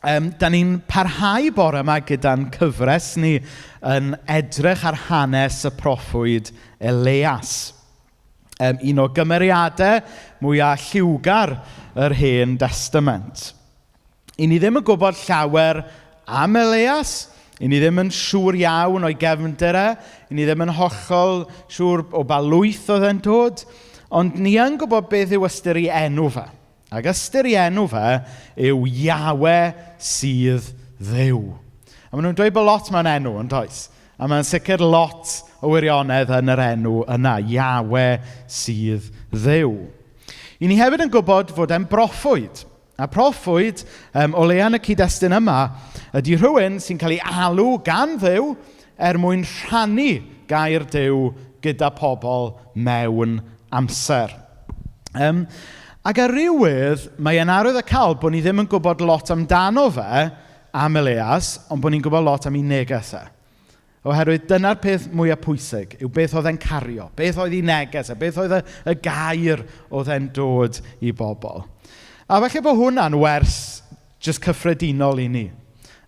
Da ni'n parhau bore yma gyda'n cyfres ni yn edrych ar hanes y proffwyd Elias. Un o gymeriadau mwyaf lliwgar yr Hen Destament. I ni ddim yn gwybod llawer am Elias, i ni ddim yn siŵr iawn o'i gefndir e, i ni ddim yn hollol siŵr o ba lwyth oedd e'n dod, ond ni yn gwybod beth yw ystyr ei enw fe. Ac ystyr ei enw fe yw Iawe sydd Dduw. A maen nhw'n dweud bod lot mewn enw, yn does? A mae'n sicr lot o wirionedd yn yr enw yna, Iawe sydd Dduw. I ni hefyd yn gwybod fod e'n broffwyd. A proffwyd, o leia yn y cyd-destun yma, ydy rhywun sy'n cael ei alw gan Dduw er mwyn rhannu gair Duw gyda pobl mewn amser. Ac ar ryw wedd, mae e'n arwyddocaol bod ni ddim yn gwybod lot amdano fe, am Elias, ond bod ni'n gwybod lot am ei neges e. Oherwydd dyna'r peth mwyaf pwysig, yw beth oedd e'n cario, beth oedd ei neges e, beth oedd y gair oedd e'n dod i bobl. A falle bod hwnna'n wers jyst cyffredinol i ni.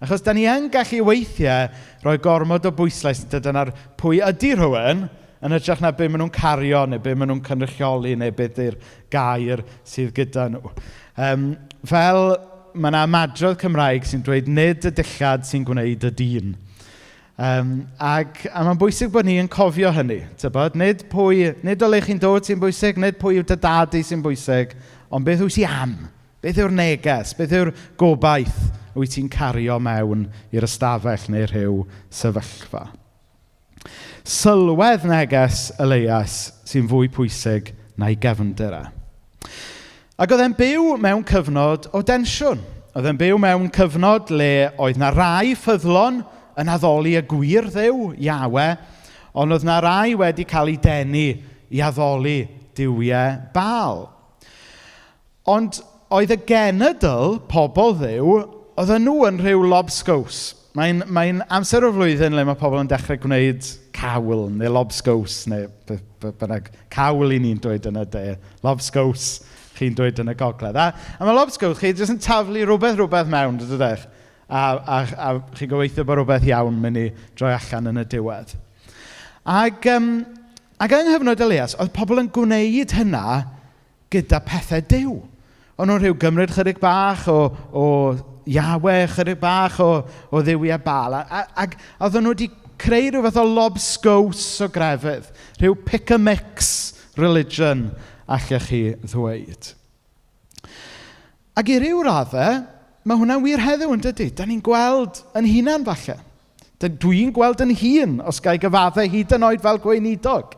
Achos da ni yn gallu weithiau rhoi gormod o bwyslais dydyn ar pwy ydy rhywun, yn hytrach na be maen nhw'n cario neu be maen nhw'n cynrychioli neu beth yw'r gair sydd gyda nhw. Fel mae yna ymadrodd Cymraeg sy'n dweud nid y dillad sy'n gwneud y dyn. A mae'n bwysig bod ni yn cofio hynny. Tybod? Nid, pwy, nid o le chi'n dod sy'n bwysig, nid pwy yw dy dad di sy'n bwysig, ond beth wyt ti am? Beth yw'r neges? Beth yw'r gobaith wyt ti'n cario mewn i'r ystafell neu rhyw sefyllfa? Sylwedd neges Elias sy'n fwy pwysig na'i gefndir e. Ac oedd e'n byw mewn cyfnod o densiwn. Oedd e'n byw mewn cyfnod le oedd na rai ffyddlon yn addoli y gwir Dduw, Iawe, ond oedd na rai wedi cael eu denu i addoli duwiau Baal. Ond oedd y genedl, pobl Dduw, oedden nhw yn rhyw lobsgows. Mae'n amser o'r flwyddyn le mae pobl yn dechrau gwneud cawl neu lobsgows neu beth bynnag cawl i ni'n dweud yn y de, lobsgows chi'n dweud yn y gogledd. A mae lobsgows chi jyst yn taflu rhywbeth mewn, dydych? A chi'n gobeithio bod rhywbeth iawn mynd i droi allan yn y diwedd. Ac yng nghyfnod Elias, oedd pobl yn gwneud hynna gyda pethau Duw. O'n nhw'n rhyw gymryd chydig bach o Iawe, chydig bach o dduwiau Baal. Ac oedden nhw wedi creu rhyw fath o lobsgows o grefydd. Rhyw pick a mix religion, allech chi ddweud. Ac i ryw raddau, mae hwnna'n wir heddiw yn dydy. Da ni'n gweld yn hunan falle. Dwi'n gweld yn hun, os ga i gyfaddau hyd yn oed fel gweinidog.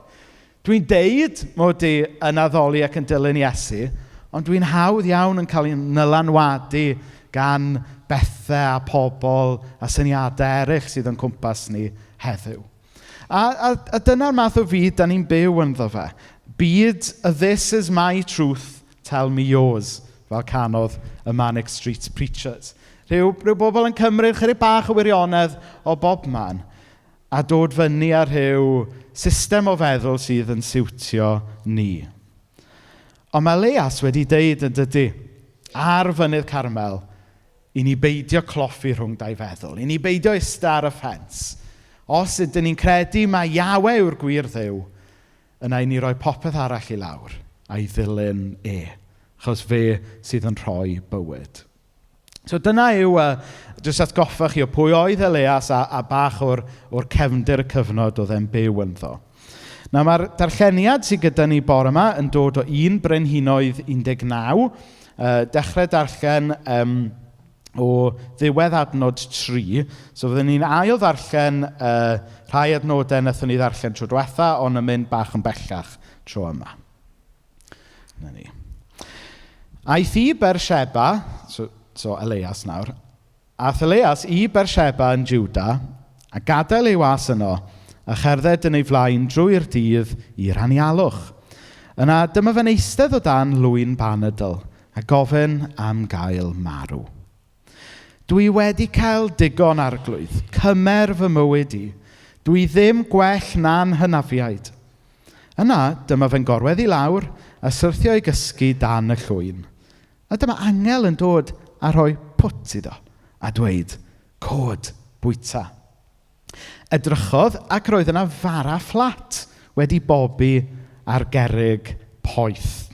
Dwi'n deud mod i yn addoli ac yn dilyn Iesu, ond dwi'n hawdd iawn yn cael ei nylanwadu gan bethau a pobl a syniadau eraill sydd yn cwmpas ni heddiw. A dyna'r math o fyd da ni'n byw ynddo fe. Byd y this is my truth, tell me yours, fel canodd y Manic Street Preachers. Rhyw bobl yn cymryd chydig bach o wirionedd o bob man a dod fyny ar rhyw system o feddwl sydd yn siwtio ni. Ond mae Elias wedi deud yn dydy, ar fynydd Carmel, i ni beidio cloffi rhwng dau feddwl, i ni beidio ista ar y ffens. Os ydyn ni'n credu mai Iawe yw'r gwir Dduw, yna i ni roi popeth arall i lawr a'i ddilyn e, achos fe sydd yn rhoi bywyd. So dyna yw, jyst atgoffa chi o pwy oedd Elias a bach o'r cefndir y cyfnod oedd e'n byw ynddo. Nawr mae'r darlleniad sydd gyda ni bore yma yn dod o 1 Brenhinoedd 19, dechrau darllen o ddiwedd adnod 3. So fyddwn ni'n ail ddarllen rhai adnodau wnaethon ni ddarllen tro diwetha, ond yn mynd bach yn bellach tro yma. Na ni. Aeth i Beersheba, so Elias nawr, aeth Elias i Beersheba yn Juda, a gadael ei was yno, a cherdded yn ei flaen drwy'r dydd i'r anialwch. Yna dyma fe'n eistedd o dan lwyn banadl, a gofyn am gael marw. Dwi wedi cael digon arglwydd, cymer fy mywyd i. Dwi ddim gwell na'n hynafiaid. Yna, dyma fe'n gorwedd i lawr a syrthio i gysgu dan y llwyn. A dyma angel yn dod a rhoi pwt iddo a dweud, Cod, bwyta. Edrychodd ac roedd yna fara fflat wedi bobi ar gerrig poeth.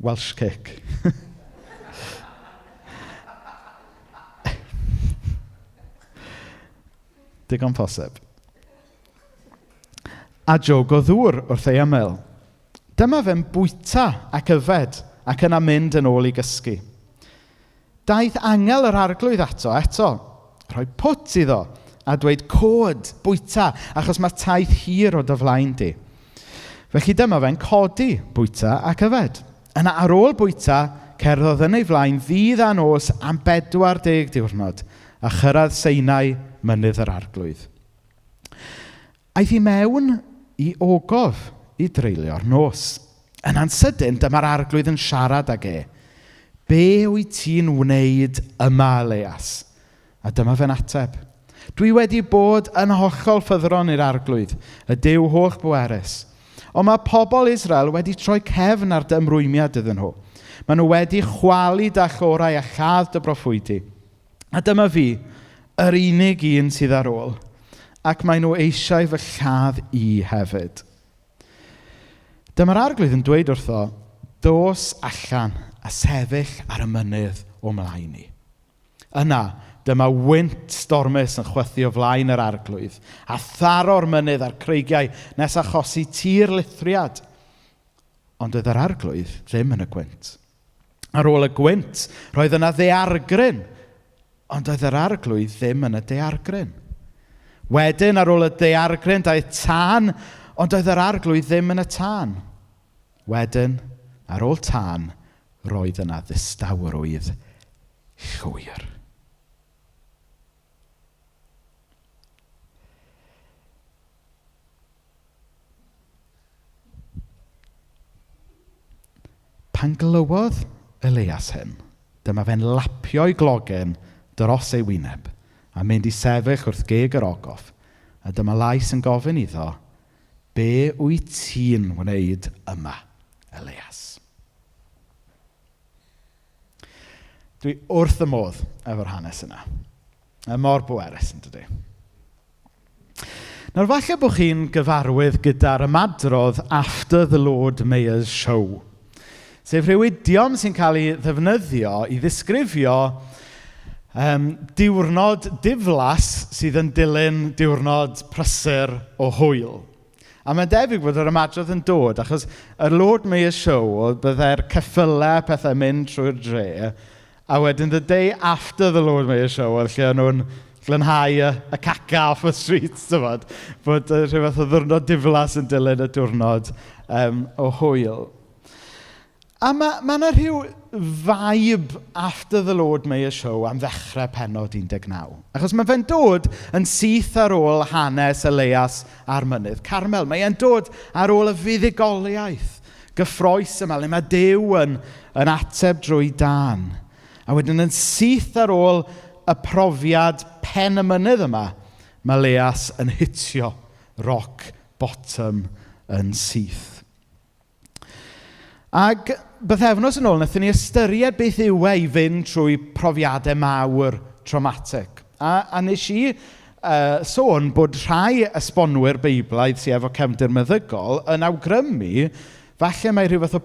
Welsh cake. Digon posib. A jog o ddŵr wrth ei ymyl. Dyma fe'n bwyta ac yfed ac yna mynd yn ôl i gysgu. Daeth angel yr arglwydd ato eto, rhoi pwt iddo a dweud cod, bwyta, achos mae taith hir o dy flaen di. Felly dyma fe'n codi, bwyta ac yfed. Yna ar ôl bwyta, cerddodd yn ei flaen ddydd a nos am 40 diwrnod a chyrraedd Sinai, mynydd yr arglwydd. Aeth i mewn i ogof i dreulio'r nos. Yna'n sydyn, dyma'r arglwydd yn siarad ag e. Be wyt ti'n wneud yma, Elias? A dyma fe'n ateb. Dwi wedi bod yn hollol ffyddlon i'r arglwydd, y Duw holl bwerus. Ond mae pobl Israel wedi troi cefn ar dy ymrwymiad iddyn nhw. Maen nhw wedi chwalu dy allorau a lladd dy broffwydi. A dyma fi, yr unig un sydd ar ôl, ac maen nhw eisiau fy lladd i hefyd. Dyma'r arglwydd yn dweud wrtho, dos allan a sefyll ar y mynydd o mlaen i. Yna, dyma wynt stormus yn chwythu o flaen yr arglwydd, a tharo'r mynydd a'r creigiau nes achosi tir lithriad. Ond oedd yr arglwydd ddim yn y gwynt. Ar ôl y gwynt, roedd yna ddaeargryn, ond oedd yr arglwydd ddim yn y daeargryn. Wedyn, ar ôl y daeargryn, daeth tân, ond oedd yr arglwydd ddim yn y tân. Wedyn, ar ôl tân, roedd yna ddistawrwydd llwyr. Pan glywodd Elias hyn, dyma fe'n lapio'i glogen dros ei wyneb a mynd i sefyll wrth geg yr ogof, a dyma lais yn gofyn iddo, Be wyt ti'n wneud yma, Elias? Dwi wrth y modd efo'r hanes yna. Mae mor bwerus, yn dydy? Nawr, falle bod chi'n gyfarwydd gyda'r ymadrodd After the Lord Mayor's Show, sef rhyw idiom sy'n cael ei ddefnyddio i ddisgrifio diwrnod diflas sydd yn dilyn diwrnod prysur o hwyl. A mae'n debyg bod yr ymadrodd yn dod achos y Lord Mayor's Show, oedd byddai'r ceffylau pethau mynd trwy'r dre, A wedyn the day after the Lord Mayor's Show oedd lle o'n nhw'n glanhau y, y caca off y streets, tybod. Bod rhyw fath o ddwrnod diflas yn dilyn y diwrnod o hwyl. A mae ma yna rhyw vibe after the Lord Mayor's Show am ddechrau pennod 19. Achos mae fe'n dod yn syth ar ôl hanes Elias a'r mynydd Carmel. Mae e'n dod ar ôl y fuddugoliaeth gyffrous yma, le mae Duw yn, yn ateb drwy dân. A wedyn yn syth ar ôl y profiad pen y mynydd yma, mae Leas yn hitio rock bottom yn syth. Ac bythefnos yn ôl, wnaethon ni ystyried beth yw e i fynd trwy profiadau mawr traumatic. A nes i sôn bod rhai esbonwyr Beiblaidd sydd efo cefndir meddygol yn awgrymu falle mae rhyw fath o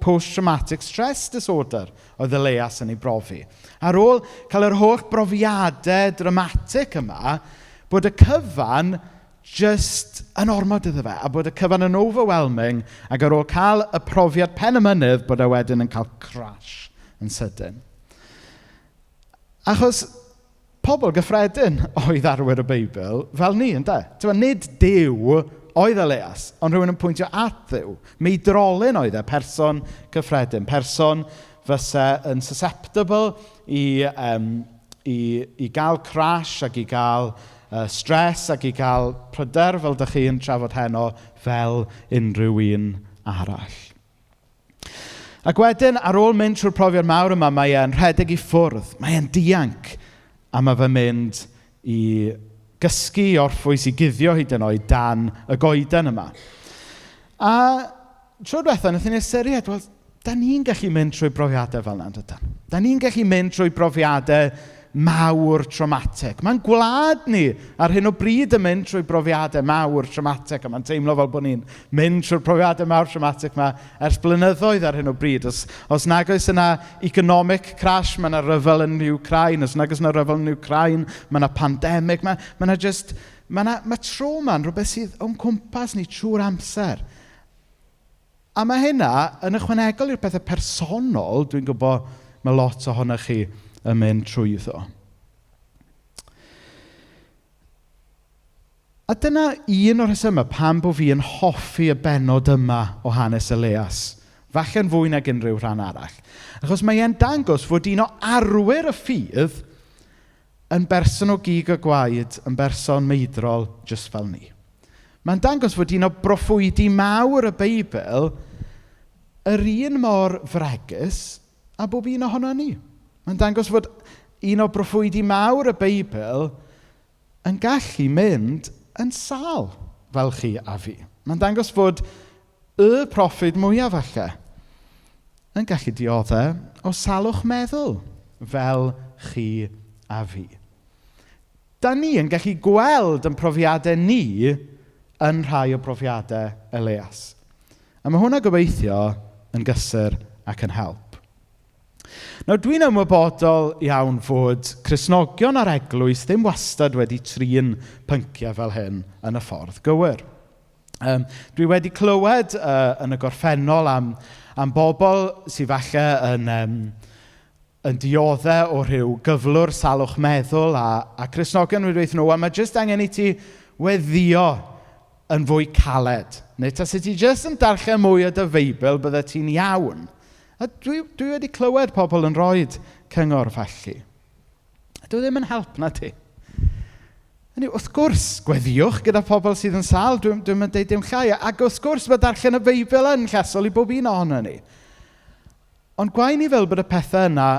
post-traumatic stress disorder oedd Elias yn ei brofi. Ar ôl cael yr holl brofiadau dramatic yma, bod y cyfan just yn ormod iddo fe, a bod y cyfan yn overwhelming, ac ar ôl cael y profiad pen y mynydd, bod e wedyn yn cael crash yn sydyn. Achos pobl gyffredin oedd arwyr y Beibl, fel ni, ynde? T'mod, nid Duw oedd Elias, ond rhywun yn pwyntio at Dduw. Meidrolyn oedd e, person cyffredin, person fyse yn susceptible i gael crash ac i gael stress ac i gael pryder, fel dych chi'n trafod heno, fel unrhyw un arall. Ac wedyn, ar ôl mynd trwy'r profiad mawr yma, mae e'n rhedeg i ffwrdd, mae e'n dianc, a mae fe'n mynd i gysgu, i orffwys, i guddio hyd yn oed dan y goeden yma. A tro diwetha, wnaethon ni ystyried, wel, Da ni'n gallu mynd trwy brofiadau fel yna, dydan? Da ni'n gallu mynd trwy brofiadau mawr traumatic. Mae'n gwlad ni ar hyn o bryd yn mynd trwy brofiadau mawr traumatic, a mae'n teimlo fel bod ni'n mynd trwy'r profiadau mawr traumatic yma ers blynyddoedd ar hyn o bryd. Os nag oes yna economic crash, mae yna ryfel yn Ukraine. Os nag oes yna ryfel yn Ukraine, mae yna pandemig. Mae yna just, mae yna, mae trauma yn rhywbeth sydd o'n cwmpas ni trwy'r amser. A mae hynna yn ychwanegol i'r pethau personol, dwi'n gwybod mae lot ohonoch chi yn mynd trwyddo. A dyna un o'r rhesymau pam bod fi yn hoffi y bennod yma o hanes Elias. Falle'n fwy nag unrhyw rhan arall. Achos mae e'n dangos fod un o arwyr y ffydd yn berson o gig a gwaed, yn berson meidrol, jyst fel ni. Mae'n dangos fod un o broffwydi mawr y Beibl yr un mor fregus a bob un ohono ni. Mae'n dangos fod un o broffwydi mawr y Beibl yn gallu mynd yn sâl fel chi a fi. Mae'n dangos fod y proffwyd mwyaf falle yn gallu dioddef o salwch meddwl fel chi a fi. Da ni yn gallu gweld yn profiadau ni yn rhai o brofiadau Elias. A mae hwnna gobeithio yn gysur ac yn help. Nawr, dwi'n ymwybodol iawn fod Cristnogion a'r Eglwys ddim wastad wedi trin pynciau fel hyn yn y ffordd gywir. Dwi wedi clywed yn y gorffennol am bobl sydd falle yn dioddef o rhyw gyflwr salwch meddwl a Cristnogion wedi dweud nhw, "Wel, mae jyst angen i ti weddio yn fwy caled. Neu tase ti jyst yn darllen mwy o dy Feibl, bydde ti'n iawn." A dwi wedi clywed pobl yn rhoi cyngor felly. Dwi ddim yn help na ti. Hynny, wrth gwrs, gweddiwch gyda pobl sydd yn sâl, dwi'n mynd deud dim llai. Ac wrth gwrs, mae darllen y Beibl yn llesol i bob un ohono ni. Ond gwae ni fel bod y pethau yna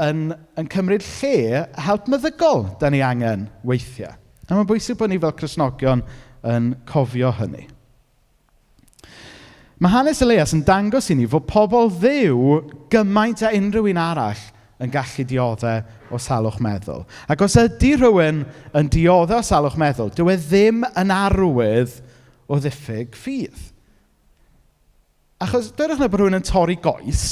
yn cymryd lle help meddygol da ni angen weithiau. A mae'n bwysig bod ni fel Cristnogion yn cofio hynny. Mae hanes Elias yn dangos i ni fod pobl Dduw gymaint â unrhyw un arall yn gallu dioddef o salwch meddwl. Ac os ydy rhywun yn dioddef o salwch meddwl, dyw e ddim yn arwydd o ddiffyg ffydd. Achos dwedwch na bod rhywun yn torri goes.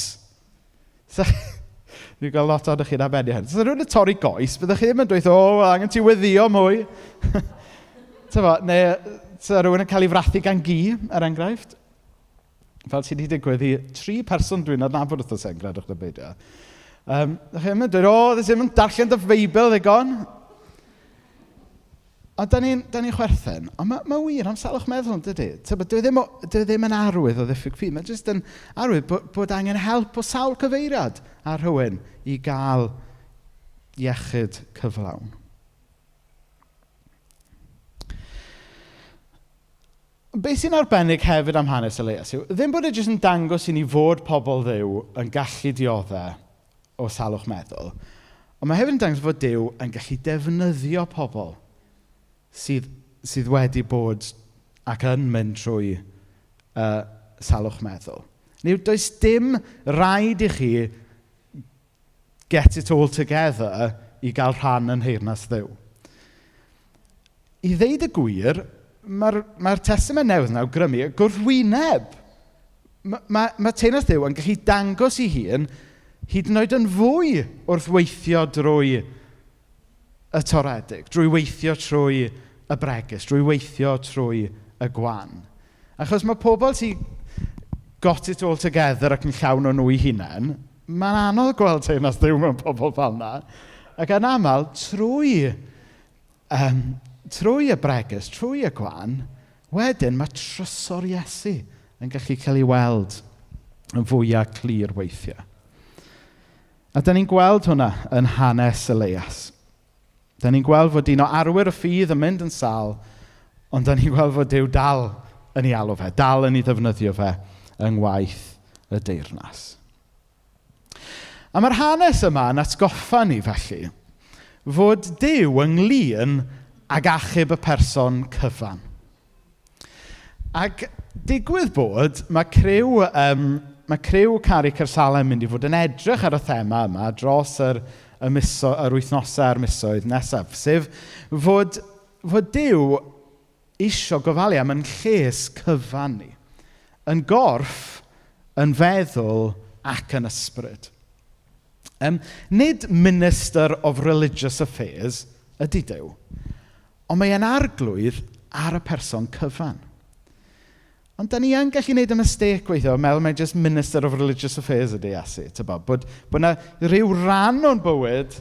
Dwi'n gweld lot ohonoch chi'n abennu hyn. So, rhywun yn torri goes, byddwch chi ddim yn dweud, "O, well, angen ti weddio mwy." Tyfo, neu sa rhywun yn cael ei frathu gan gi, er enghraifft. Fel sydd wedi digwydd i 3 person dwi'n adnabod wrth hyn, gredwch neu beidio. Chi ddim yn dweud, "O, ddim yn darllen dy Feibl ddigon." Ond da ni'n ni chwerthin, ond mae wir am salwch meddwl, yn dydy? Tybod, dyw e ddim yn arwydd o ddiffyg ffydd, mae jyst yn arwydd bod angen help o sawl cyfeiriad ar rhywun i gael iechyd cyflawn. Be sy'n arbennig hefyd am hanes Elias yw, ddim bod e jyst yn dangos i ni fod pobl Dduw yn gallu dioddef o salwch meddwl, ond mae hefyd yn dangos fod Duw yn gallu defnyddio pobl sydd wedi bod ac yn mynd trwy salwch meddwl. Neu does dim rhaid i chi get it all together i gael rhan yn nheyrnas Dduw. I ddeud y gwir, mae'r Testament Newydd yn awgrymu y gwrthwyneb. Mae teyrnas Dduw yn gallu dangos ei hun hyd yn oed yn fwy wrth weithio drwy y toredig, drwy weithio trwy y bregus, drwy weithio trwy y gwan. Achos mae pobl sydd got it all together ac yn llawn o nhw eu hunain, mae'n anodd gweld teyrnas Dduw mewn pobl fel yna. Ac yn aml, trwy y bregus, trwy y gwan, wedyn mae trysor Iesu yn gallu cael ei weld yn fwyaf clir weithiau. A da ni'n gweld hwnna yn hanes Elias. Da ni'n gweld fod un o arwyr y ffydd yn mynd yn sâl, ond da ni'n gweld fod Duw dal yn ei alw fe, dal yn ei ddefnyddio fe yng ngwaith y deyrnas. A mae'r hanes yma yn atgoffa ni felly fod Duw ynglyn ag achub y person cyfan. Ac digwydd bod, mae criw mae criw Caru Caersalem mynd i fod yn edrych ar y thema yma dros yr, y miso, yr wythnosau a'r misoedd nesaf, sef fod Duw isio gofalu am yn lles cyfan ni. Yn gorff, yn feddwl ac yn ysbryd. Nid Minister of Religious Affairs ydy Duw, ond mae e'n arglwydd ar y person cyfan. Ond da ni yn gallu gwneud y mistake weithio, meddwl mae just Minister of Religious Affairs ydy Iesu. Tybod, bod 'na rhyw ran o'n bywyd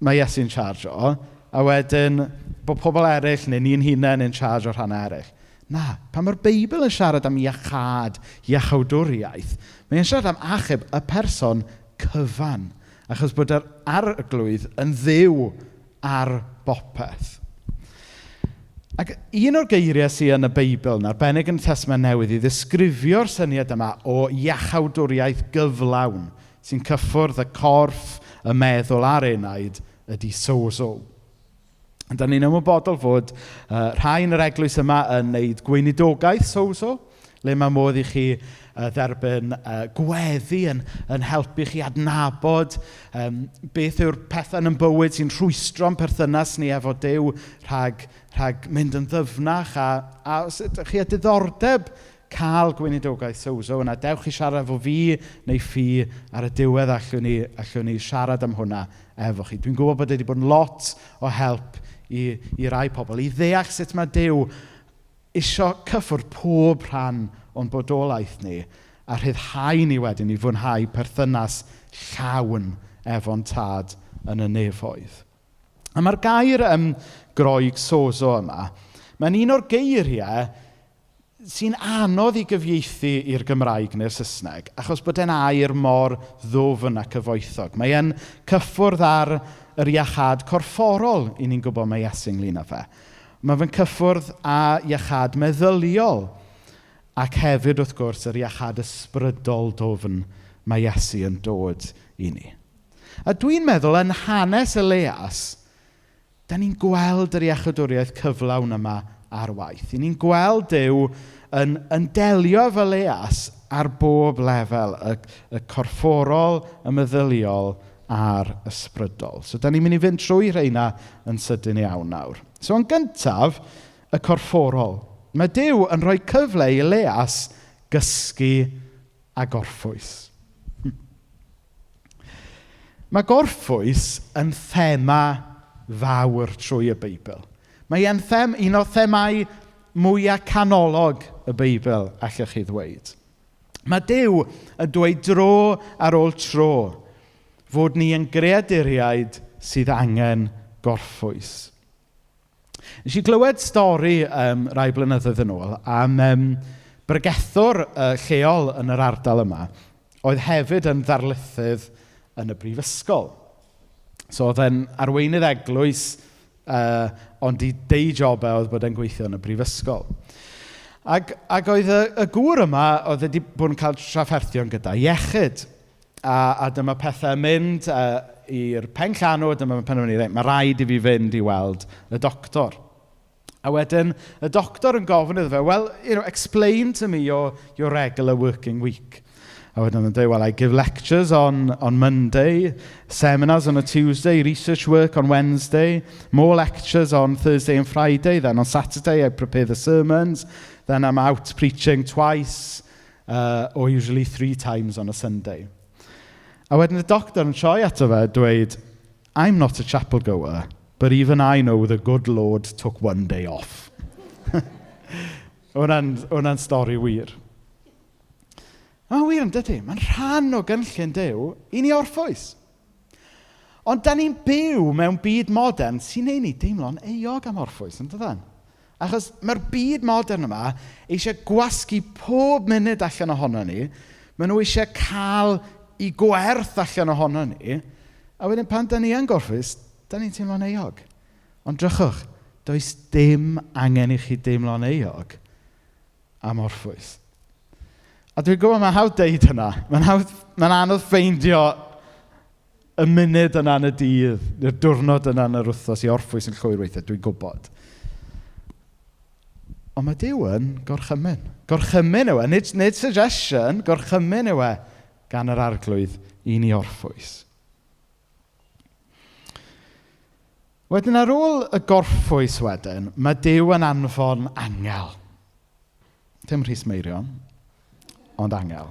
mae Iesu'n charge o, a wedyn bod pobl eraill neu ni'n hunain yn charge o'r rhan eraill. Na, pan mae'r Beibl yn siarad am iachâd, iachawdwriaeth, mae'n siarad am achub y person cyfan, achos bod yr arglwydd yn Dduw ar bopeth. Ac un o'r geiriau sydd yn y Beibl, yn arbennig yn y Testament Newydd, i ddisgrifio'r syniad yma o iachawdwriaeth gyflawn sy'n cyffwrdd y corff, y meddwl a'r enaid, ydy sozo. Ond da ni'n ymwybodol fod rhai yn yr eglwys yma yn wneud gweinidogaeth sozo, le mae modd i chi dderbyn gweddi yn helpu chi adnabod beth yw'r pethau yn bywyd sy'n rhwystro'n perthynas ni efo Duw rhag mynd yn ddyfnach a os ydych chi â diddordeb cael gweinidogaeth sozo yna, dewch i siarad efo fi neu Ffi ar y diwedd allwn ni siarad am hwnna efo chi. Dwi'n gwybod bod wedi bod yn lot o help i rai pobl i ddeall sut mae Duw isio cyffwrdd pob rhan o'n bodolaeth ni a rhyddhau ni wedyn i fwynhau perthynas llawn efo'n tad yn y nefoedd. A mae'r gair Groeg sozo yma, mae'n un o'r geiriau sy'n anodd i gyfieithu i'r Gymraeg neu'r Saesneg, achos bod e'n air mor ddwfn a cyfoethog. Mae e'n cyffwrdd ar yr iachâd corfforol, i ni'n gwybod mae Iesu ynglyn â fe. Mae fe'n cyffwrdd â iachâd meddyliol, ac hefyd, wrth gwrs, yr iachâd ysbrydol dwfn mae Iesu yn dod i ni. A dwi'n meddwl, yn hanes Elias, da ni'n gweld yr iachawdwriaeth cyflawn yma ar waith. I ni'n gweld Duw yn delio efo Elias ar bob lefel, y corfforol, y meddyliol a'r ysbrydol. So, da ni'n mynd i fynd trwy rheina yn sydyn iawn nawr. So, yn gyntaf, y corfforol. Mae Duw yn rhoi cyfle i Elias gysgu a gorffwys. Mae gorffwys yn thema fawr trwy y Beibl. Mae e'n un o themau mwyaf canolog y Beibl, allwch chi ddweud. Mae Duw yn dweud dro ar ôl tro fod ni yn greaduriaid sydd angen gorffwys. Nes i glywed stori rai blynyddoedd yn ôl am bregethwr lleol yn yr ardal yma, oedd hefyd yn ddarlithydd yn y brifysgol. So oedd e'n arweinydd eglwys, ond i day job e oedd bod e'n gweithio yn y brifysgol. Ac oedd y gŵr yma, oedd wedi bod yn cael trafferthion gyda iechyd. A dyma pethau yn mynd i'r pen llanw, dyma penderfynu, reit, mae rhaid i fi fynd i weld y doctor. A wedyn, y doctor yn gofyn iddo fe, well, explain to me your regular working week. A wedyn yn dweud, well, I give lectures on Monday, seminars on a Tuesday, research work on Wednesday, more lectures on Thursday and Friday, then on Saturday I prepare the sermons, then I'm out preaching twice, or usually 3 times on a Sunday. A wedyn y doctor yn troi ato fe dweud, I'm not a chapel goer, but even I know the good Lord took one day off. Hwna'n stori wir. Mae'n wir yn dydy? Mae'n rhan o gynllun Duw i ni orffwys. Ond da ni'n byw mewn byd modern sy'n neud ni deimlo'n euog am orffwys, yn dydan? Achos mae'r byd modern yma eisiau gwasgu pob munud allan ohono ni. Maen nhw eisiau cael i gwerth allan ohono ni. A wedyn pan da ni yn gorffwys, da ni'n teimlo'n euog. Ond drychwch, does dim angen i chi deimlo'n euog am orffwys. A dwi'n gwybod mae'n hawdd deud hynna. Mae'n anodd ffeindio y munud yna yn y dydd, neu'r diwrnod yna yn yr wythnos i orffwys yn llwyr weithiau, dwi'n gwybod. Ond mae Duw yn gorchymyn. Gorchymyn yw e, nid suggestion, gorchymyn yw e gan yr Arglwydd i ni orffwys. Wedyn ar ôl y gorffwys wedyn, mae Duw yn anfon angel. Dim Rhys Meirion, ond angel.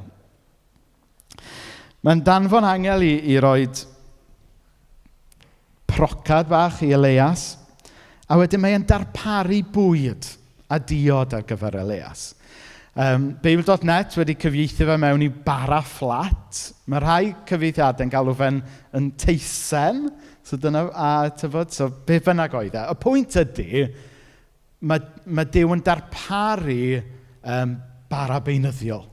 Mae'n danfon angel i roed procad bach i Elias, a wedyn mae'n darparu bwyd a diod ar gyfer Elias. Beibl.net wedi cyfieithu fe mewn i bara fflat. Mae rhai cyfieithiadau'n galw fe'n yn teisen. So dyna, a tyfod, so be bynnag oedd e. Y pwynt ydy, mae Duw yn darparu bara beunyddiol,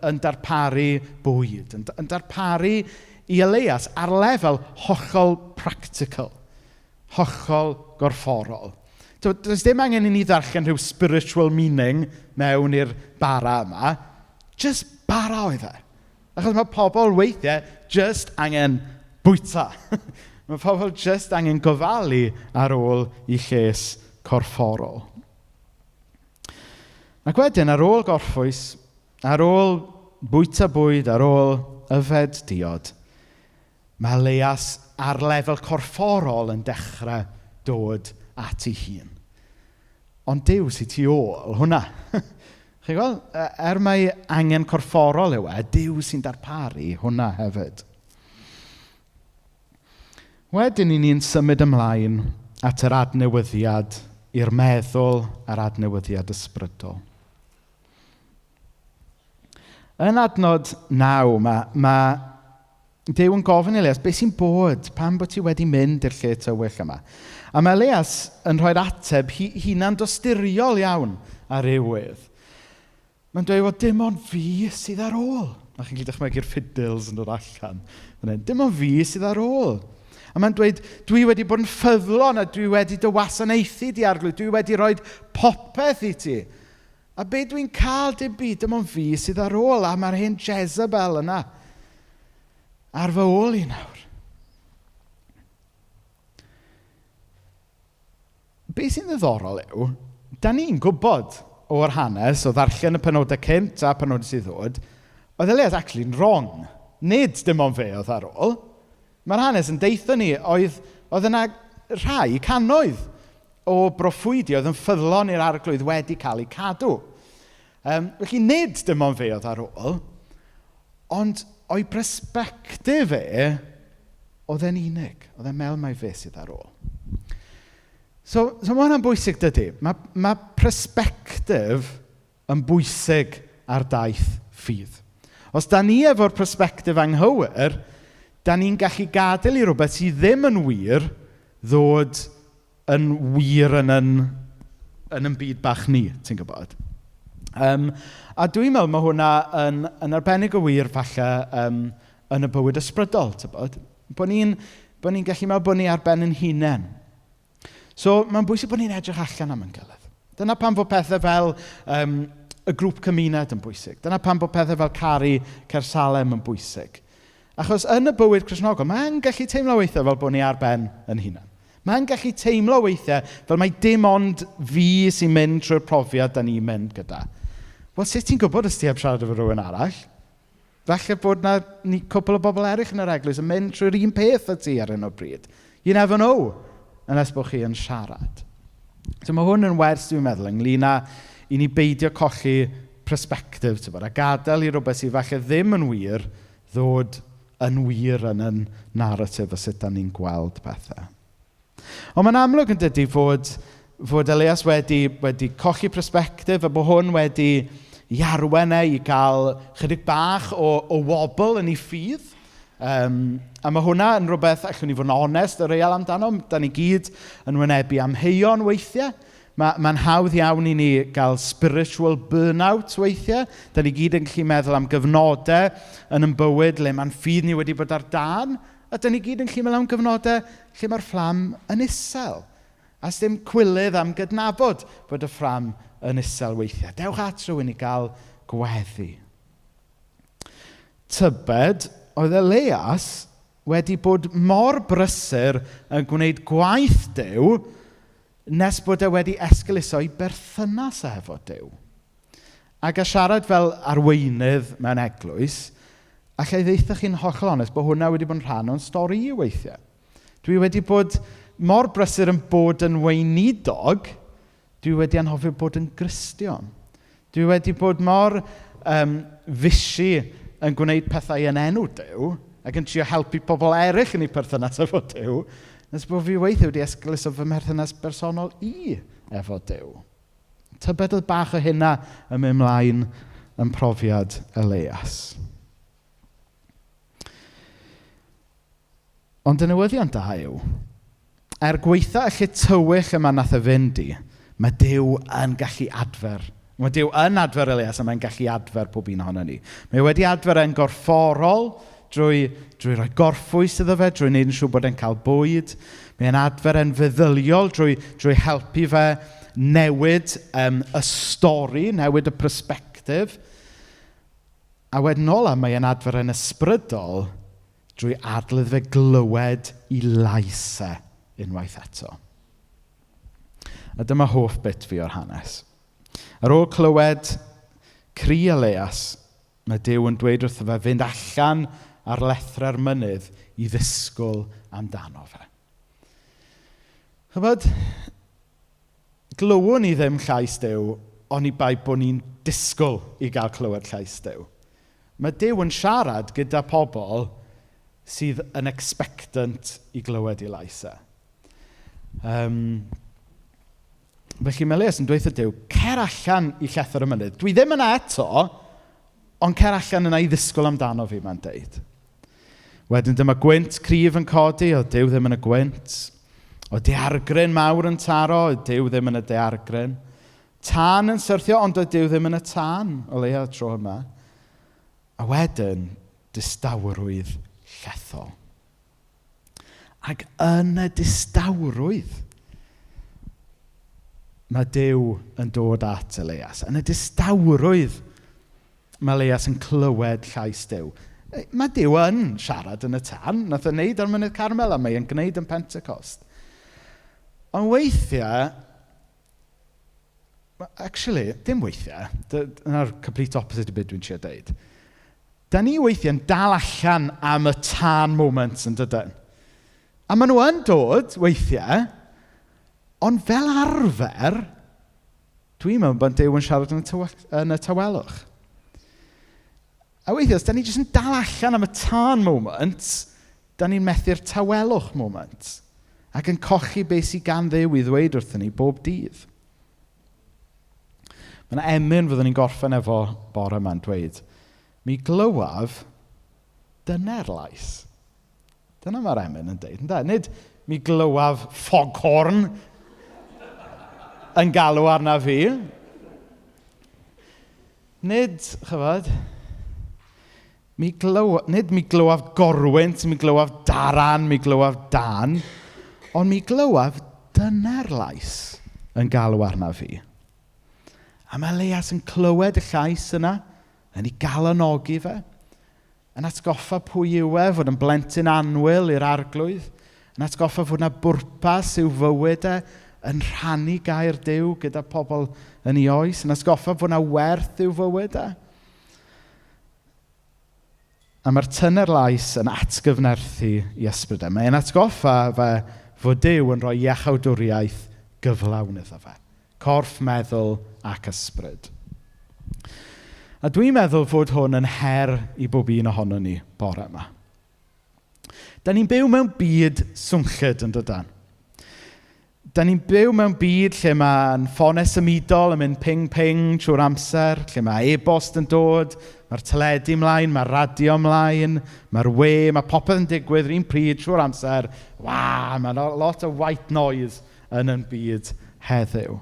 yn darparu bwyd, yn darparu i Elias ar lefel hollol practical, hollol gorfforol. Does dim angen i ni ddarllen rhyw spiritual meaning mewn i'r bara yma. Just bara oedd e. Achos mae pobl weithiau just angen bwyta. Mae pobl just angen gofalu ar ôl i lles corfforol. Ac wedyn, ar ôl gorffwys, ar ôl bwyta bwyd, ar ôl yfed diod, mae Elias ar lefel corfforol yn dechrau dod at ei hun. Ond Duw sydd tu ôl hwnna. Chi'n gweld? Er mai angen corfforol yw e, Duw sy'n darparu hwnna hefyd. Wedyn i ni'n symud ymlaen at yr adnewyddiad i'r meddwl a'r adnewyddiad ysbrydol. Yn adnod 9, mae Duw yn gofyn i Elias, beth sy'n bod? Pam bod ti wedi mynd i'r lle tywyll yma? A mae Elias yn rhoi'r ateb hunan dosturiol iawn ar rywydd. Mae'n dweud, wel, dim ond fi sydd ar ôl. A chi'n gallu dychmygu'r fiddles yn dod allan. Dim ond fi sydd ar ôl. A mae'n dweud, dwi wedi bod yn ffyddlon a dwi wedi dy wasanaethu di Arglwydd. Dwi wedi rhoi popeth i ti. A be dwi'n cael dim byd, dim ond fi sydd ar ôl. A mae'r hen Jezebel yna ar fy ôl i nawr. Be sy'n ddiddorol yw, da ni'n gwybod o'r hanes, o ddarllen y penodau cynt a penodau sydd ddod, oedd Elias actually'n wrong. Nid dim ond fe oedd ar ôl. Mae'r hanes yn deitho ni, oedd yna rhai cannoedd o broffwydi oedd yn ffyddlon i'r Arglwydd wedi cael eu cadw. Felly nid dim ond fe oedd ar ôl, ond o'i persbectif e, oedd e'n unig. Oedd e'n meddwl mai fe sydd ar ôl. So mae hwnna'n bwysig, dydy? Mae persbectif yn bwysig ar daith ffydd. Os da ni efo'r persbectif anghywir, da ni'n gallu gadael i rhywbeth sydd ddim yn wir ddod yn wir yn yn byd bach ni, ti'n gwybod? A dwi'n meddwl mae hwnna yn arbennig o wir falle yn y bywyd ysbrydol, ti'n gwybod? Bod ni'n gallu meddwl bod ni ar ben yn hunain. So mae'n bwysig bod ni'n edrych allan am ein gilydd. Dyna pam fod pethau fel y grŵp cymuned yn bwysig. Dyna pam bod pethau fel Caru Caersalem yn bwysig. Achos yn y bywyd Cristnogol, mae'n gallu teimlo weithiau fel bod ni ar ben yn hunain. Mae'n gallu teimlo weithiau fel mai dim ond fi sy'n mynd trwy'r profiad da ni'n mynd gyda. Wel, sut ti'n gwybod os ti heb siarad efo rhywun arall? Falle bod na ni cwpl o bobl eraill yn yr eglwys yn mynd trwy'r un peth â ti ar hyn o bryd. You never know, unless bod chi yn siarad. So mae hwn yn wers, dwi'n meddwl, ynglyn â i ni beidio colli perspective, ti'n bod, a gadael i rhywbeth sydd falle ddim yn wir ddod yn wir yn yn narratif o sut da ni'n gweld pethau. Ond mae'n amlwg yn dydy fod Elias wedi colli perspective a bod hwn wedi i arwain e i gael chydig bach o wobl yn ei ffydd. A mae hwnna yn rhywbeth, allwn ni fod yn onest o real amdano, da ni gyd yn wynebu amheuon weithiau. Mae'n hawdd iawn i ni gael spiritual burnout weithiau. Da ni gyd yn gallu meddwl am gyfnodau yn ein bywyd le mae'n ffydd ni wedi bod ar dân. A da ni gyd yn gallu meddwl am gyfnodau lle mae'r fflam yn isel. A sdim cwilydd am gydnabod bod y fflam yn isel weithiau. Dewch at rhywun i gael gweddi. Tybed oedd Elias wedi bod mor brysur yn gwneud gwaith Duw nes bod e wedi esgeuluso ei berthynas e efo Duw. Ac a siarad fel arweinydd mewn eglwys, alla i ddeutha chi'n hollol onest bod hwnna wedi bod yn rhan o'n stori i weithiau. Dwi wedi bod mor brysur yn bod yn weinidog, dwi wedi anghofio bod yn Gristion. Dwi wedi bod mor fishy yn gwneud pethau yn enw Duw ac yn trio helpu pobl eraill yn eu perthynas efo Duw, nes bod fi weithiau wedi esgeuluso fy mherthynas bersonol i efo Duw. Tybed oedd bach o hynna yn mynd mlaen yn profiad Elias. Ond y newyddion da yw, er gweitha y lle tywyll yma nath e fynd i, mae Duw yn gallu adfer. Mae Duw yn adfer Elias a mae'n gallu adfer pob un ohono ni. Mae wedi adfer e'n gorfforol drwy roi gorffwys iddo fe, drwy wneud yn siŵr bod e'n cael bwyd. Mae'n adfer e'n feddyliol drwy helpu fe newid y stori, newid y perspectif. A wedyn ola, mae e'n adfer e'n ysbrydol drwy adael iddo fe glywed i lais e unwaith eto. A dyma hoff bit fi o'r hanes. Ar ôl clywed cri Elias, mae Duw yn dweud wrtho fe fynd allan ar lethrau'r mynydd i ddisgwyl amdano fe. Chybod, glywwn ni ddim llais Duw, oni bai bod ni'n disgwyl i gael clywed llais Duw. Mae Duw yn siarad gyda pobl sydd yn expectant i glywed ei lais e. Felly mae Elias yn dweud wrth Duw, cer allan i llethr y mynydd. Dwi ddim yna eto, ond cer allan yna i ddisgwyl amdano fi, mae'n deud. Wedyn dyma gwynt cryf yn codi, oedd Duw ddim yn y gwynt. Oedd daeargryn mawr yn taro, oedd Duw ddim yn y daeargryn. Tân yn syrthio, ond oedd Duw ddim yn y tân, o leia tro yma. A wedyn, distawrwydd llethol. Ac yn y distawrwydd, mae Duw yn dod at Elias. Yn y distawrwydd, mae Elias yn clywed llais Duw. Mae Duw yn siarad yn y tân. Nath e wneud ar Mynydd Carmel a mae e'n gwneud yn Pentecost. Ond weithiau, actually, dim weithiau, dyna'r complete opposite o beth dwi'n trio deud. Da ni weithiau'n dal allan am y tân moments yn dydyn. A maen nhw yn dod weithiau, ond fel arfer, dwi'n meddwl bod Duw yn siarad yn y tawelwch. A weithiau, os da ni jyst yn dal allan am y tân moment, da ni'n methu'r tawelwch moment. Ac yn cochi beth sydd gan Dduw i ddweud wrthyn ni bob dydd. Mae yna emyn fyddwn ni'n gorffen efo bore yma'n dweud, mi glywaf dyner lais. Dyna mae'r emyn yn deud, ynde? Nid mi glywaf foghorn yn galw arna fi. Nid, chyfod, mi nid mi glywaf gorwynt, mi glywaf daran, mi glywaf dan, ond mi glywaf dyner lais yn galw arna fi. A mae Elias yn clywed y llais yna, yn ei galonnogi fe, yn atgoffa pwy yw e, fod yn blentyn annwyl i'r arglwydd, yn atgoffa fod yna bwrpas i'w fywyd e, yn rhannu gair Duw gyda pobl yn ei oes, yn atgoffa fod yna werth i'w fywyd e. A mae'r tyner lais yn atgyfnerthu i ysbryd e. Mae'n atgoffa fe fod Duw yn rhoi iachawdwriaeth gyflawn iddo fe. Corff, meddwl ac ysbryd. A dwi'n meddwl fod hwn yn her i bob un ohono ni bore yma. Da ni'n byw mewn byd swnllyd yn dydan. Da ni'n byw mewn byd lle mae'n ffonau symudol yn mynd ping-ping trwy'r amser, lle mae e-bost yn dod, mae'r teledu ymlaen, mae'r radio ymlaen, mae'r we, mae popeth yn digwydd yr un pryd trwy'r amser. Wa, mae lot o white noise yn yn byd heddiw.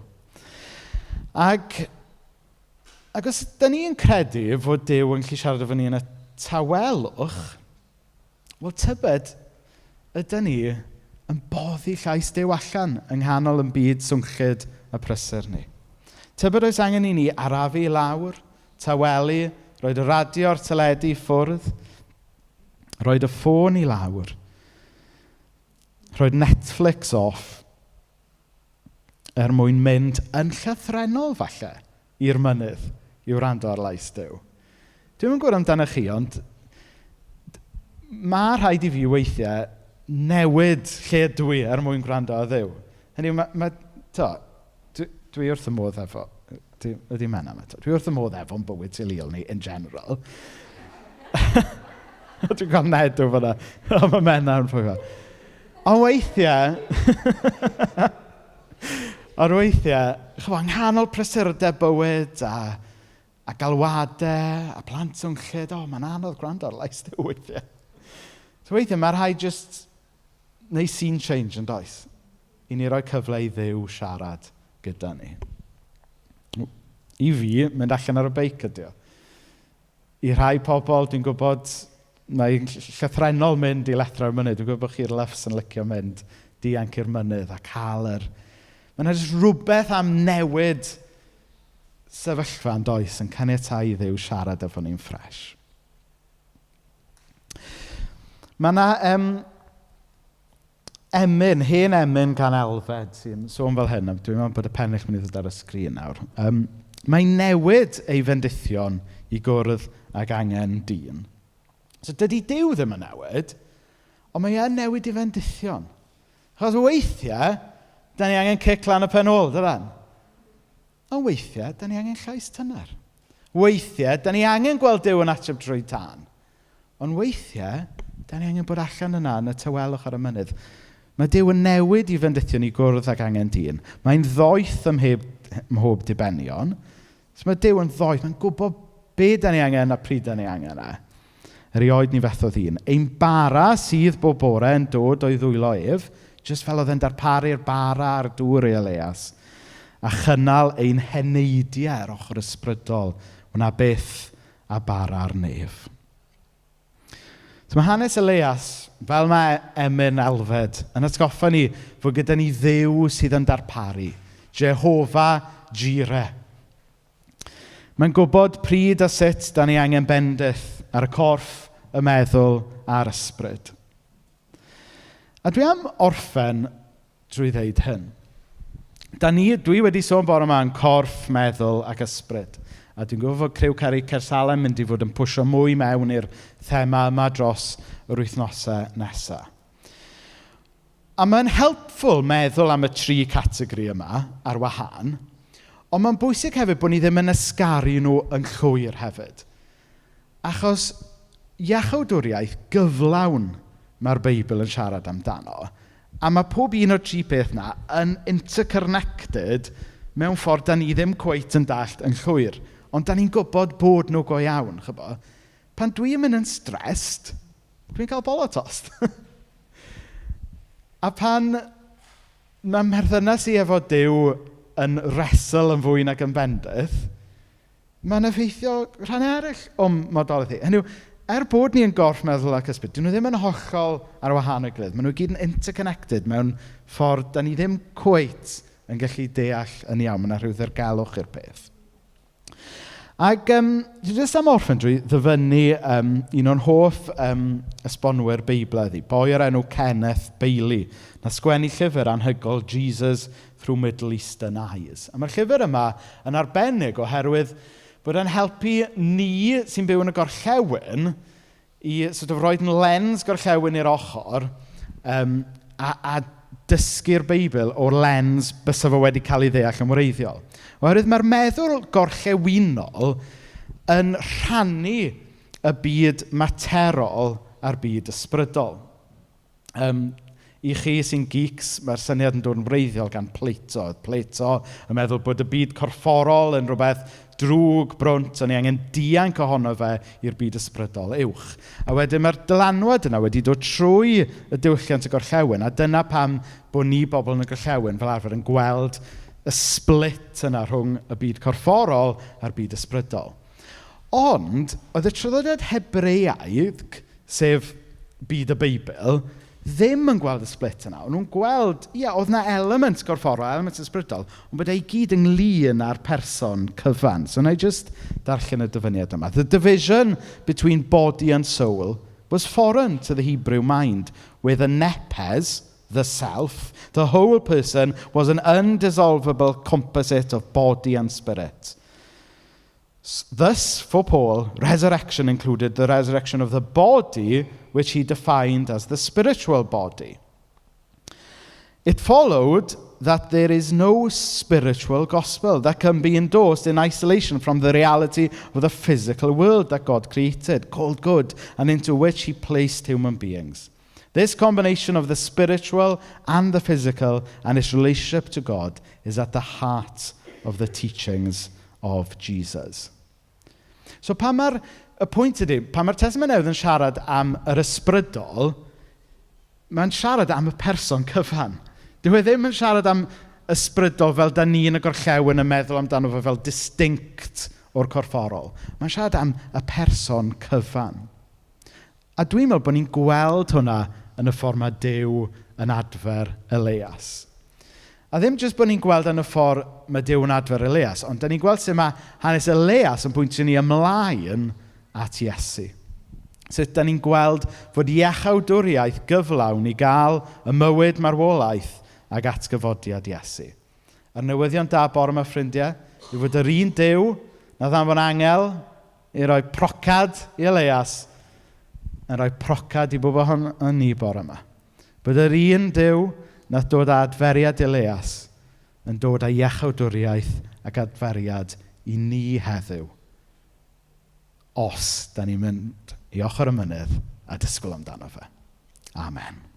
Ac os da ni'n credu fod Duw yn gallu siarad efo ni yn y tawelwch, wel tybed ydy ni yn boddi llais Duw allan yng nghanol yn byd swnllyd a prysur ni. Tybed oes angen i ni arafu i lawr, tawelu, roed y radio a'r teledu i ffwrdd, roed y ffôn i lawr, roed Netflix off, er mwyn mynd yn llythrennol falle i'r mynydd i wrando ar lais Duw. Dwi'm yn gwybod amdanoch chi, ond mae rhaid i fi weithiau newid lle dwi er mwyn gwrando ar Dduw. Hynny yw, mae, to, dwi wrth y modd efo, ydy Menna yma, dwi wrth y modd efo'n bywyd teuluol ni in general. Dwi'n cael nedw fyna. Mae Menna yn fwy. Ond weithiau, chymod, yng nghanol prysurdeb bywyd a galwadau a plant swnllyd, o, mae'n anodd gwrando ar lais Duw weithiau. So weithiau mae rhaid just neud scene change yn does? I ni roi cyfle i Dduw siarad gyda ni. I fi, mynd allan ar y beic ydi o. I rhai pobl, dwi'n gwybod, mae'n llythrennol mynd i lethrau'r mynydd. Dwi'n gwybod bod chi'r lyfs yn licio mynd dianc i'r mynydd a cael yr. Mae yna jyst rhywbeth am newid sefyllfa yn does yn caniatáu i Dduw siarad efo ni'n ffres. Mae yna emyn, hen emyn gan Elfed sy'n sôn fel hyn. Dwi'n meddwl bod y pennill mynd i ddod ar y sgrin nawr. Mae'n newid ei fendithion i gwrdd ag angen dyn. So dydy Duw ddim yn newid, ond mae e'n newid ei fendithion. Achos weithiau, da ni angen cic lan y pen ôl, dydan? Ond weithiau, da ni angen llais tyner. Weithiau, da ni angen gweld Duw yn ateb drwy tân. Ond weithiau, da ni angen bod allan yna yn y tawelwch ar y mynydd. Mae Duw yn newid ei fendithion i gwrdd ag angen dyn. Mae'n ddoeth ym mhob dibenion. So mae Duw yn ddoeth, mae'n gwybod be da ni angen a pryd da ni angen e. Erioed ni fethodd un. Ein bara sydd bob bore yn dod o'i ddwylo ef, jyst fel oedd e'n darparu'r bara a'r dŵr i Elias, a chynnal ein heneidiau ar ochr ysbrydol, wna byth a bara'r nef. So mae hanes Elias, fel mae emyn Elfed, yn atgoffa ni fod gyda ni Dduw sydd yn darparu. Jehovah Jireh. Mae'n gwybod pryd a sut da ni angen bendith ar y corff, y meddwl a'r ysbryd. A dwi am orffen drwy ddeud hyn. Dwi wedi sôn bore yma yn corff, meddwl ac ysbryd. A dwi'n gwybod fod Criw Caru Caersalem mynd i fod yn pwsio mwy mewn i'r thema yma dros yr wythnosau nesaf. A mae'n helpful meddwl am y tri categori yma ar wahân, ond mae'n bwysig hefyd bod ni ddim yn ysgaru nhw yn llwyr hefyd. Achos iachawdwriaeth gyflawn mae'r Beibl yn siarad amdano. A mae pob un o'r tri peth 'na yn interconnected mewn ffordd da ni ddim cweit yn dallt yn llwyr. Ond da ni'n gwybod bod nhw go iawn, chybo. Pan dwi'n mynd yn stressed, dwi'n cael bola tost. A pan mae mherthynas i efo Duw yn wrestle yn fwy nag yn bendith, mae'n effeithio rhan eraill o'm modolaeth i. Hynny yw, er bod ni yn gorff, meddwl ac ysbryd, dyn nhw ddim yn hollol ar wahan o'i gilydd. Maen nhw gyd yn interconnected mewn ffordd da ni ddim cweit yn gallu deall yn iawn. Mae yna rhyw ddirgelwch i'r peth. Ac dwi jyst am orffen drwy ddyfynnu un o'n hoff esbonwyr Beiblaidd i, boi o'r enw Kenneth Bailey, na sgwennu llyfr anhygoel Jesus Through Middle Eastern Eyes. A mae'r llyfr yma yn arbennig oherwydd bod e'n helpu ni sy'n byw yn y gorllewin i sort of roed yn lens gorllewin i'r ochr a dysgu'r Beibl o'r lens bysa fo wedi cael ei ddeall yn wreiddiol. Oherwydd mae'r meddwl gorllewinol yn rhannu y byd materol a'r byd ysbrydol. I chi sy'n geeks, mae'r syniad yn dod yn wreiddiol gan Plato. Plato yn meddwl bod y byd corfforol yn rhywbeth drwg, brwnt, a ni angen dianc ohono fe i'r byd ysbrydol uwch. A wedyn mae'r dylanwad yna wedi dod trwy y diwylliant y gorllewin, a dyna pam bod ni bobl yn y gorllewin fel arfer yn gweld y split yna rhwng y byd corfforol a'r byd ysbrydol. Ond, oedd y traddodiad Hebreaidd, sef byd y Beibl, ddim yn gweld y split yna. O'n nhw'n gweld, ie, oedd yna element gorfforol, element ysbrydol, ond bod e i gyd ynglyn â'r person cyfan. So, na i just darllen y dyfyniad yma. "The division between body and soul was foreign to the Hebrew mind, where the nepes," the self. The whole person was an undissolvable composite of body and spirit. Thus, for Paul, resurrection included the resurrection of the body, which he defined as the spiritual body. It followed that there is no spiritual gospel that can be endorsed in isolation from the reality of the physical world that God created, called good, and into which he placed human beings. This combination of the spiritual and the physical and its relationship to God is at the heart of the teachings of Jesus. So pan mae'r, y pwynt ydy, pan mae'r Testament Newydd yn siarad am yr ysbrydol, mae'n siarad am y person cyfan. Dyw e ddim yn siarad am ysbrydol fel da ni yn y gorllewin yn meddwl amdano fo fel distinct o'r corfforol. Mae'n siarad am y person cyfan. A dwi'n meddwl bod ni'n gweld hwnna yn y ffordd mae Duw yn adfer Elias. A ddim jyst bod ni'n gweld yn y ffordd mae Duw yn adfer Elias, ond da ni'n gweld sut mae hanes Elias yn pwyntio ni ymlaen at Iesu. Sut da ni'n gweld fod iachawdwriaeth gyflawn i gael y mywyd marwolaeth ag atgyfodiad Iesu. A'r newyddion da bore yma, ffrindiau, yw fod yr un Duw na ddanfon angel i roi procad i Elias yn rhoi procad i bobl hon yn ni bore yma. Bod yr un Duw nath dod â adferiad Elias yn dod â iachawdwriaeth ac adferiad i ni heddiw. Os da ni'n mynd i ochr y mynydd a disgwyl amdano fe. Amen.